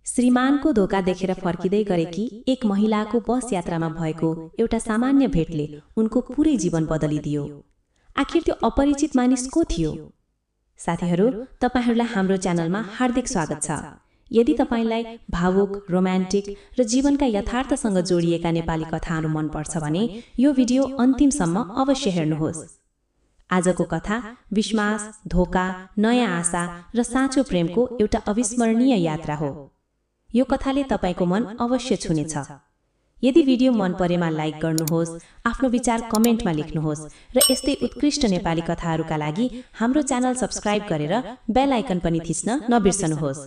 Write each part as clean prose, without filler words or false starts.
श्रीमानको धोका देखेर फर्किँदै गरेकी एक महिलाको बस यात्रामा भएको एउटा सामान्य भेटले उनको पूरै जीवन बदलिदियो। आखिर त्यो अपरिचित मानिस को थियो? साथीहरू, तपाईहरूलाई हाम्रो च्यानलमा हार्दिक स्वागत छ। यदि तपाईलाई भावुक, रोमान्टिक र जीवनका यथार्थसँग जोडिएका नेपाली कथाहरू मनपर्छ भने यो भिडियो अन्तिमसम्म अवश्य हेर्नुहोस्। आजको कथा विश्वास, धोका, नयाँ आशा र साँचो प्रेमको एउटा अविस्मरणीय यात्रा हो। यो कथाले तपाईको मन अवश्य छुनेछ। यदि भिडियो मन परेमा लाइक गर्नुहोस्, आफ्नो विचार कमेन्टमा लेख्नुहोस् र यस्तै उत्कृष्ट नेपाली कथाहरूका लागि हाम्रो च्यानल सब्स्क्राइब गरेर बेल आइकन पनि थिच्न नबिर्सनुहोस्।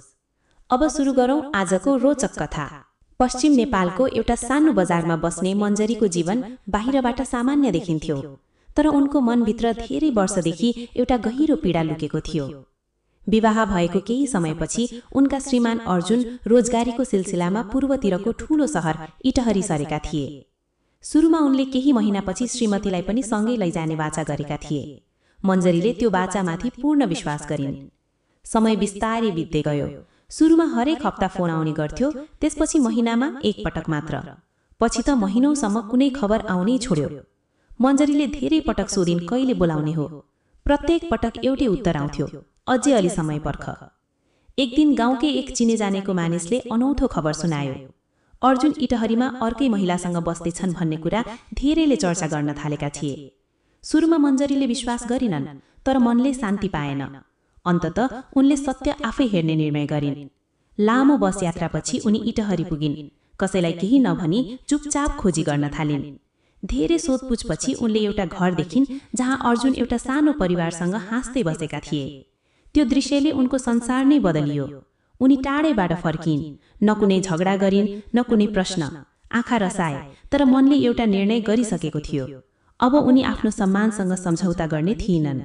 अब सुरु गरौँ आजको रोचक कथा। पश्चिम नेपालको एउटा सानो बजारमा बस्ने मञ्जरीको जीवन बाहिरबाट सामान्य देखिन्थ्यो, तर उनको मनभित्र धेरै वर्षदेखि एउटा गहिरो पीडा लुकेको थियो। विवाह भएको केही समयपछि उनका श्रीमान अर्जुन रोजगारीको सिलसिलामा पूर्वतिरको ठूलो सहर इटहरी सरेका थिए। सुरुमा उनले केही महिनापछि श्रीमतीलाई पनि सँगै लैजाने वाचा गरेका थिए। मञ्जरीले त्यो वाचामाथि पूर्ण विश्वास गरिन्। समय बिस्तारै बित्दै गयो। सुरुमा हरेक हप्ता फोन आउने गर्थ्यो, त्यसपछि महिनामा एक पटक मात्र। पछि त महिनौसम्म कुनै खबर आउनै छोड्यो। मञ्जरीले धेरै पटक सोधिन् कहिले बोलाउने हो। प्रत्येक पटक एउटै उत्तर आउँथ्यो, अझै अलि समय पर्ख। एक दिन गाउँकै एक चिने जानेको मानिसले अनौठो खबर सुनायो। अर्जुन इटहरीमा अर्कै महिलासँग बस्दैछन् भन्ने कुरा धेरैले चर्चा गर्न थालेका थिए। सुरुमा मञ्जरीले विश्वास गरिनन्, तर मनले शान्ति पाएन। अन्ततः उनले सत्य आफै हेर्ने निर्णय गरिन्। लामो बस यात्रापछि उनी इटहरी पुगिन्। कसैलाई केही नभनी चुपचाप खोजी गर्न थालिन्। धेरै सोधपुछपछि उनले एउटा घर देखिन् जहाँ अर्जुन एउटा सानो परिवारसँग हाँस्दै बसेका थिए। त्यो दृश्यले उनको संसार नै बदलियो। उनी टाढैबाट फर्किन्, न कुनै झगडा गरिन्, न कुनै प्रश्न। आँखा रसाए, तर मनले एउटा निर्णय गरिसकेको थियो। अब उनी आफ्नो सम्मानसँग सम्झौता गर्ने थिएनन्।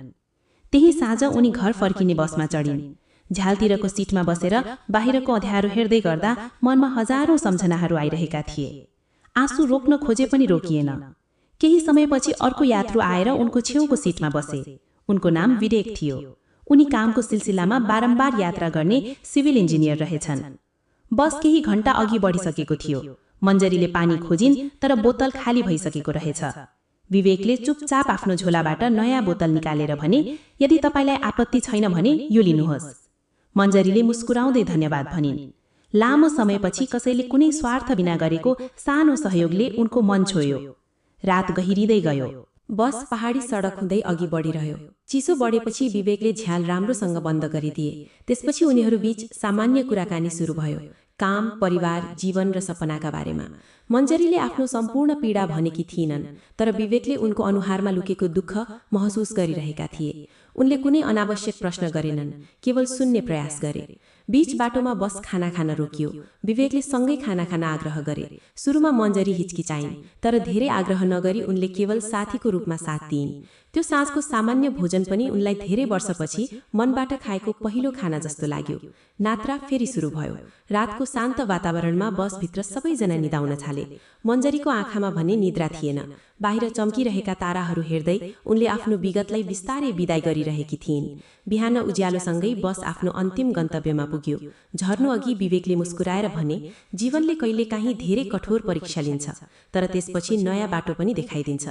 त्यही साँझ उनी घर फर्किने बसमा चढिन्। झ्यालतिरको सिटमा बसेर बाहिरको अँध्यारो हेर्दै गर्दा मनमा हजारौं सम्झनाहरू आइरहेका थिए। आँसु रोक्न खोजे पनि रोकिएन। केही समयपछि अर्को यात्रु आएर उनको छेउको सिटमा बसे। उनको नाम विवेक थियो। उनी कामको सिलसिलामा बारम्बार यात्रा गर्ने सिभिल इन्जिनियर रहेछन्। बस केही घण्टा अघि बढिसकेको थियो। मञ्जरीले पानी खोजिन्, तर बोतल खाली भइसकेको रहेछ। विवेकले चुपचाप आफ्नो झोलाबाट नयाँ बोतल निकालेर भने, यदि तपाईलाई आपत्ति छैन भने यो लिनुहोस्। मञ्जरीले मुस्कुराउँदै धन्यवाद भनिन्। लामो समयपछि कसैले कुनै स्वार्थ बिना गरेको सानो सहयोगले उनको मन छोयो। रात गहिरिँदै गयो। बस पहाडी सडक हुँदै अघि बढिरह्यो। चिसो बढेपछि विवेकले झ्याल राम्रोसँग बन्द गरिदिए। त्यसपछि उनीहरू बीच सामान्य कुराकानी सुरु भयो। काम, परिवार, जीवन र सपनाका बारेमा। मञ्जरीले आफ्नो सम्पूर्ण पीडा भनेकी थिएनन्, तर विवेकले उनको अनुहारमा लुकेको दुःख महसुस गरिरहेका थिए। उनले कुनै अनावश्यक प्रश्न गरेनन्, केवल सुन्ने प्रयास गरे। बीच बाटोमा बस खाना खान रोकियो। विवेकले सँगै खाना खान आग्रह गरे। सुरुमा मञ्जरी हिचकिचाइन्, तर धेरै आग्रह नगरी उनले केवल साथीको रूपमा साथ दिइन्। त्यो साँझको सामान्य भोजन पनि उनलाई धेरै वर्षपछि मनबाट खाएको पहिलो खाना जस्तो लाग्यो। यात्रा फेरि सुरु भयो। रातको शान्त वातावरणमा बसभित्र सबैजना निदाउन थाले। मञ्जरीको आँखामा भने निद्रा थिएन। बाहिर चम्किरहेका ताराहरू हेर्दै उनले आफ्नो विगतलाई बिस्तारै बिदाई गरिरहेकी थिइन्। बिहान उज्यालोसँगै बस आफ्नो अन्तिम गन्तव्यमा पुग्यो। झर्नु अघि विवेकले मुस्कुराएर भने, जीवनले कहिलेकाहीँ धेरै कठोर परीक्षा लिन्छ, तर त्यसपछि नयाँ बाटो पनि देखाइदिन्छ।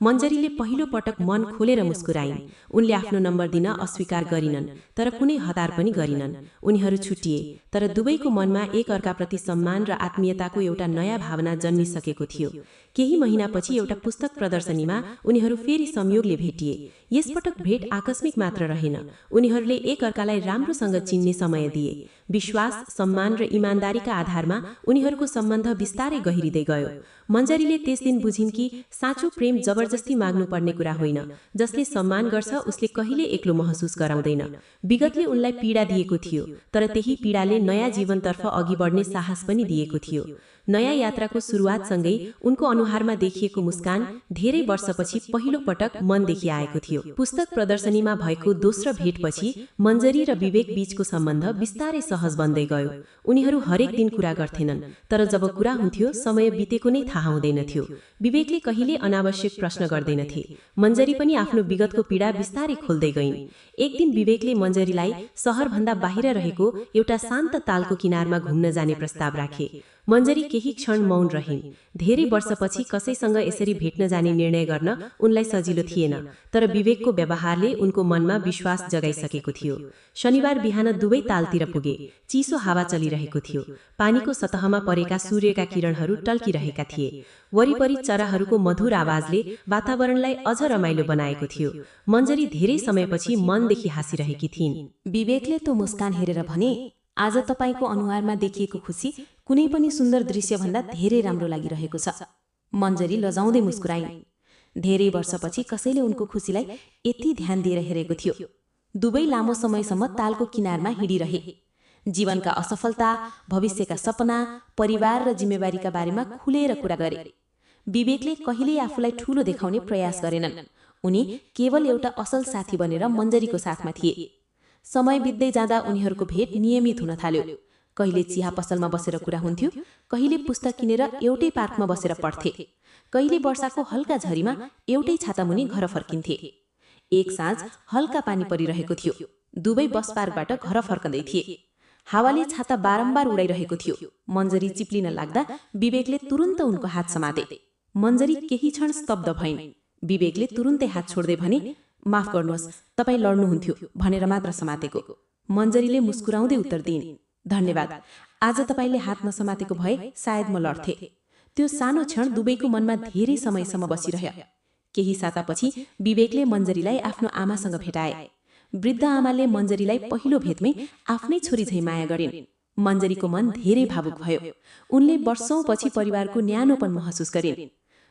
मञ्जरीले पहिलो पटक मन खोलेर मुस्कुराइन्। उनले आफ्नो नम्बर दिन अस्वीकार गरिनन्, तर कुनै हतार पनि गरिनन्। उनीहरू छुटिए, तर दुवैको मनमा एक अर्काप्रति सम्मान र आत्मीयताको एउटा नयाँ भावना जन्मिसकेको थियो। केही महिनापछि एउटा पुस्तक प्रदर्शनीमा उनीहरू फेरि संयोगले भेटिए। यसपटक भेट आकस्मिक मात्र रहेन। उनीहरूले एक अर्कालाई राम्रोसँग चिन्ने समय दिए। विश्वास, सम्मान र इमानदारीका आधारमा उनीहरूको सम्बन्ध बिस्तारै गहिरिँदै गयो। मञ्जरीले त्यस दिन बुझिन् कि साँचो प्रेम जबरजस्ती माग्नुपर्ने कुरा होइन। जसले सम्मान गर्छ उसले कहिले एक्लो महसुस गराउँदैन। विगतले उनलाई पीडा दिएको थियो, तर त्यही पीडाले नयाँ जीवनतर्फ अघि बढ्ने साहस पनि दिएको थियो। नयाँ यात्राको सुरुवातसँगै उनको अनुहारमा देखिएको मुस्कान धेरै वर्षपछि पहिलो पटक मनदेखि आएको थियो। पुस्तक प्रदर्शनीमा भएको दोस्रो भेटपछि मञ्जरी र विवेक बीचको सम्बन्ध बिस्तारै सहज बन्दै गयो। उनीहरू हरेक दिन कुरा गर्थेनन्, तर जब कुरा हुन्थ्यो समय बितेको नै थाहा हुँदैनथ्यो। विवेकले कहिले अनावश्यक प्रश्न गर्दैनथे। मञ्जरी पनि आफ्नो विगतको पीडा बिस्तारै खोल्दै गइन्। एक दिन विवेकले मञ्जरीलाई सहरभन्दा बाहिर रहेको एउटा शान्त तालको किनारमा घुम्न जाने प्रस्ताव राखे। मञ्जरी केही क्षण मौन रहिन्। धेरै वर्षपछि कसैसँग यसरी भेट्न जाने निर्णय गर्न उनलाई सजिलो थिएन, तर विवेकको व्यवहारले उनको मनमा विश्वास जगाइसकेको थियो। शनिबार बिहान दुवै तालतिर पुगे। चिसो हावा चलिरहेको थियो। पानीको सतहमा परेका सूर्यका किरणहरू टल्किरहेका थिए। वरिपरि चराहरूको मधुर आवाजले वातावरणलाई अझ रमाइलो बनाएको थियो। मञ्जरी धेरै समयपछि मनदेखि हाँसिरहेकी थिइन्। विवेकले तो मुस्कान हेरेर भने, आज तपाईको अनुहारमा देखिएको खुसी कुनै पनि सुन्दर दृश्यभन्दा धेरै राम्रो लागिरहेको छ। मञ्जरी लजाउँदै मुस्कुराइन्। धेरै वर्षपछि कसैले उनको खुसीलाई यति ध्यान दिएर हेरेको थियो। दुवै लामो समयसम्म तालको किनारमा हिँडिरहे। जीवनका असफलता, भविष्यका सपना, परिवार र जिम्मेवारीका बारेमा खुलेर कुरा गरे। विवेकले कहिल्यै आफूलाई ठूलो देखाउने प्रयास गरेनन्। उनी केवल एउटा असल साथी बनेर मञ्जरीको साथमा थिए। समय बित्दै जाँदा उनीहरूको भेट नियमित हुन थाल्यो। कहिले चिया पसलमा बसेर कुरा हुन्थ्यो, कहिले पुस्तक किनेर एउटै पार्कमा बसेर पढ्थे, कहिले वर्षाको हल्का झरीमा एउटै छातामुनि घर फर्किन्थे। एक साँझ हल्का पानी परिरहेको थियो। दुवै बस पार्कबाट घर फर्कँदै थिए। हावाले छाता बारम्बार उडाइरहेको थियो। मञ्जरी चिप्लिन लाग्दा विवेकले तुरुन्त उनको हात समाते। मञ्जरी केही क्षण स्तब्ध भइन्। विवेकले तुरुन्तै हात छोड्दै भने, माफ गर्नुहोस्, तपाईँ लड्नुहुन्थ्यो भनेर मात्र समातेको। मञ्जरीले मुस्कुराउँदै उत्तर दिइन्, धन्यवाद, आज तपाईँले हात नसमातेको भए सायद म लड्थे। त्यो सानो क्षण दुवैको मनमा धेरै समयसम्म बसिरह्यो। केही सातापछि विवेकले मञ्जरीलाई आफ्नो आमासँग भेटाए। वृद्ध आमाले मञ्जरीलाई पहिलो भेटमै आफ्नै छोरी झैं माया गरिन्। मञ्जरीको मन धेरै भावुक भयो। उनले वर्षौंपछि परिवारको न्यानोपन महसुस गरिन्।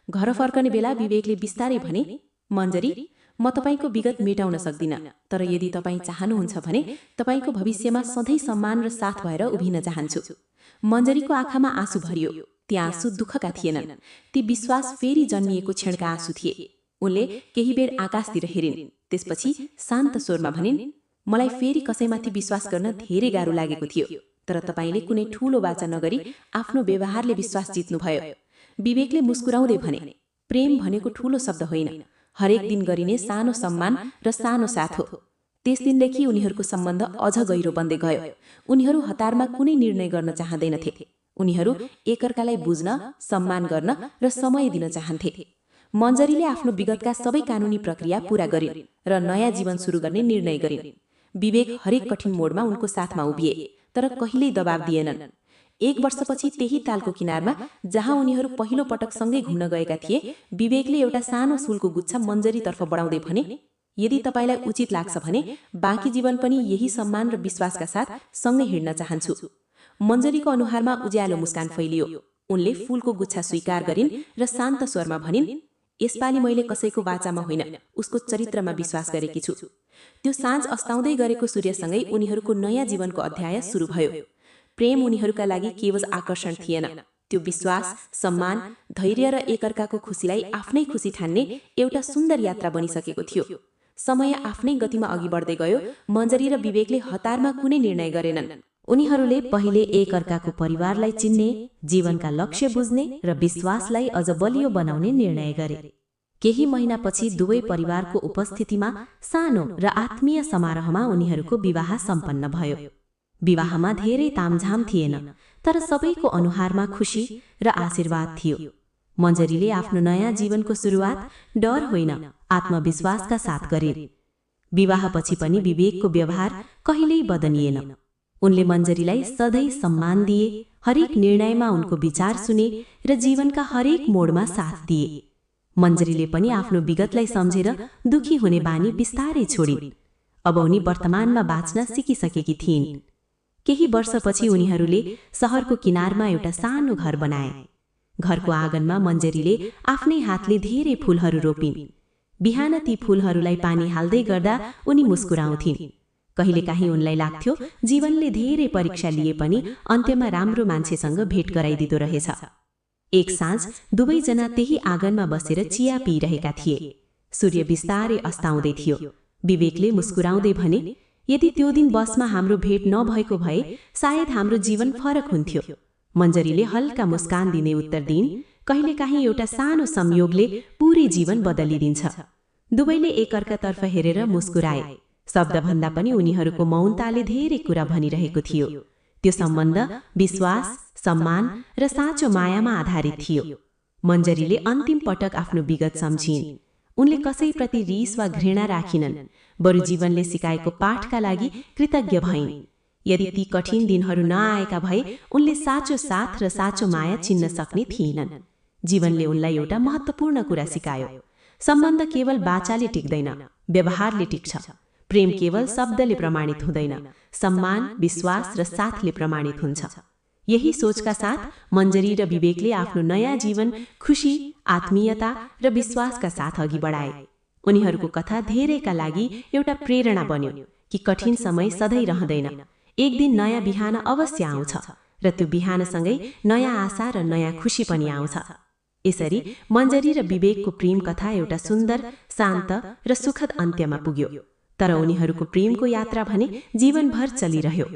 घर फर्कने बेला विवेकले बिस्तारै भने, मञ्जरी, म तपाईको विगत मेटाउन सक्दिन, तर यदि तपाईँ चाहनुहुन्छ भने तपाईको भविष्यमा सधैँ सम्मान र साथ भएर उभिन चाहन्छु। मञ्जरीको आँखामा आँसु भरियो। ती आँसु दुःखका थिएनन्, ती विश्वास फेरि जन्मिएको क्षणका आँसु थिए। उनले केही बेर आकाशतिर हेरिन्, त्यसपछि शान्त स्वरमा भनिन्, मलाई फेरि कसैमाथि विश्वास गर्न धेरै गाह्रो लागेको थियो, तर तपाईले कुनै ठूलो वाचा नगरी आफ्नो व्यवहारले विश्वास जित्नुभयो। विवेकले मुस्कुराउँदै भने, प्रेम भनेको ठूलो शब्द होइन, हरेक दिन गरिने सानो सम्मान र सानो साथ हो। त्यस दिनदेखि उनीहरूको सम्बन्ध अझ गहिरो बन्दै गयो। उनीहरू हतारमा कुनै निर्णय गर्न चाहँदैनथे। उनीहरू एकअर्कालाई बुझ्न, सम्मान गर्न र समय दिन चाहन्थे। मञ्जरीले आफ्नो विगतका सबै कानुनी प्रक्रिया पूरा गरिन् र नयाँ जीवन सुरु गर्ने निर्णय गरिन्। विवेक हरेक कठिन मोडमा उनको साथमा उभिए, तर कहिल्यै दबाब दिएनन्। एक वर्षपछि त्यही तालको किनारमा जहाँ उनीहरू पहिलो पटक सँगै घुम्न गएका थिए, विवेकले एउटा सानो फूलको गुच्छा मञ्जरीतर्फ बढाउँदै भने, यदि तपाईलाई उचित लाग्छ भने बाँकी जीवन पनि यही सम्मान र विश्वासका साथ सँगै हिँड्न चाहन्छु। मञ्जरीको अनुहारमा उज्यालो मुस्कान फैलियो। उनले फूलको गुच्छा स्वीकार गरिन् र शान्त स्वरमा भनिन्, यसपालि मैले कसैको वाचामा होइन, उसको चरित्रमा विश्वास गरेकी छु। त्यो साँझ अस्ताउँदै गरेको सूर्यसँगै उनीहरूको नयाँ जीवनको अध्याय सुरु भयो। प्रेम उनीहरूका लागि केवल आकर्षण थिएन, त्यो विश्वास, सम्मान, धैर्य र एकअर्काको खुसीलाई आफ्नै खुसी ठान्ने एउटा सुन्दर यात्रा बनिसकेको थियो। समय आफ्नै गतिमा अघि बढ्दै गयो। मञ्जरी र विवेकले हतारमा कुनै निर्णय गरेनन्। उनीहरूले पहिले एकअर्काको परिवारलाई चिन्ने, जीवनका लक्ष्य बुझ्ने र विश्वासलाई अझ बलियो बनाउने निर्णय गरे। केही महिनापछि दुवै परिवारको उपस्थितिमा सानो र आत्मीय समारोहमा उनीहरूको विवाह सम्पन्न भयो। विवाहमा धेरै तामझाम थिएन, तर सबैको अनुहारमा खुशी र आशीर्वाद थियो। मञ्जरीले आफ्नो नयाँ जीवनको सुरुवात डर होइन, आत्मविश्वासका साथ गरिन्। विवाहपछि पनि विवेकको व्यवहार कहिल्यै बदलिएन। उनले मञ्जरीलाई सधैँ सम्मान दिए, हरेक निर्णयमा उनको विचार सुने र जीवनका हरेक मोडमा साथ दिए। मञ्जरीले पनि आफ्नो विगतलाई सम्झेर दुखी हुने बानी बिस्तारै छोडिन्। अब उनी वर्तमानमा बाँच्न सिकिसकेकी थिइन्। केही वर्षपछि उनीहरूले सहरको किनारमा एउटा सानो घर बनाए। घरको आँगनमा मञ्जरीले आफ्नै हातले धेरै फूलहरू रोपिन्। बिहान ती फूलहरूलाई पानी हाल्दै गर्दा उनी मुस्कुराउँथिन्। कहिलेकाहीँ उनलाई लाग्थ्यो जीवनले धेरै परीक्षा लिए पनि अन्त्यमा राम्रो मान्छेसँग भेट गराइदिँदो रहेछ। एक साँझ दुवैजना त्यही आँगनमा बसेर चिया पिइरहेका थिए। सूर्य बिस्तारै अस्ताउँदै थियो। विवेकले मुस्कुराउँदै भने, यदि त्यो दिन बसमा हाम्रो भेट नभएको भए सायद हाम्रो जीवन फरक हुन्थ्यो। मञ्जरीले हल्का मुस्कान दिने उत्तर दिइन्, कहिलेकाहीँ एउटा सानो संयोगले पूरै जीवन बदलिदिन्छ। दुवैले एकअर्कातर्फ हेरेर मुस्कुराए। शब्दभन्दा पनि उनीहरूको मौनताले धेरै कुरा भनिरहेको थियो। त्यो सम्बन्ध विश्वास, सम्मान र साँचो मायामा आधारित थियो। मञ्जरीले अन्तिम पटक आफ्नो विगत सम्झिन्। उनले कसैप्रति रिस वा घृणा राखिनन्, बरु जीवनले सिकाएको पाठका लागि कृतज्ञ भइन्। यदि ती कठिन दिनहरू नआएका भए उनले साँचो साथ र साँचो माया चिन्न सक्ने थिएनन्। जीवनले उनलाई एउटा महत्त्वपूर्ण कुरा सिकायो। सम्बन्ध केवल बाचाले टिक्दैन, व्यवहारले टिक्छ। प्रेम केवल शब्दले प्रमाणित हुँदैन, सम्मान, विश्वास र साथले प्रमाणित हुन्छ। यही सोचका साथ मञ्जरी र विवेकले आफ्नो नयाँ जीवन खुशी, आत्मीयता र विश्वासका साथ अघि बढाए। उनीहरूको कथा धेरैका लागि एउटा प्रेरणा बन्यो कि कठिन समय सधैँ रहँदैन। एक दिन नयाँ बिहान अवश्य आउँछ र त्यो बिहानसँगै नयाँ आशा र नयाँ खुशी पनि आउँछ। यसरी मञ्जरी र विवेकको प्रेम कथा एउटा सुन्दर, शान्त र सुखद अन्त्यमा पुग्यो। तर उनीहरूको प्रेमको यात्रा भने जीवनभर चलिरह्यो।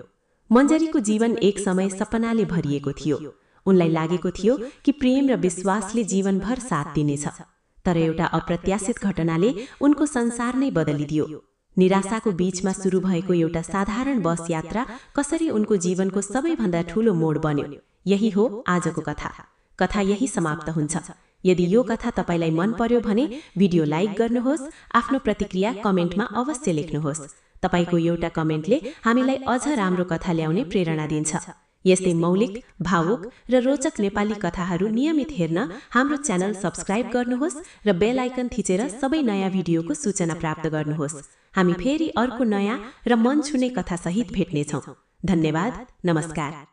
मञ्जरीको जीवन एक समय सपनाले भरिएको थियो। उनलाई लागेको थियो कि प्रेम र विश्वासले जीवनभर साथ दिनेछ। तर एउटा अप्रत्याशित घटनाले उनको संसार नै बदलिदियो। निराशाको बीचमा सुरु भएको एउटा साधारण बस यात्रा कसरी उनको जीवनको सबैभन्दा ठूलो मोड बन्यो। यही हो आजको कथा। कथा यही समाप्त हुन्छ। यदि यो कथा तपाईलाई मन पर्यो भने भिडियो लाइक गर्नुहोस्, आफ्नो प्रतिक्रिया कमेन्टमा अवश्य लेख्नुहोस्। तपाईको एउटा कमेन्टले हामीलाई अझ राम्रो कथा ल्याउने प्रेरणा दिन्छ। यस्तै मौलिक, भावुक र रोचक नेपाली कथाहरू नियमित हेर्न हाम्रो च्यानल सब्स्क्राइब गर्नुहोस् र बेल आइकन थिचेर सबै नयाँ भिडियोको सूचना प्राप्त गर्नुहोस्। हामी फेरि अर्को नयाँ र मन छुने कथासहित भेट्नेछौँ। धन्यवाद, नमस्कार।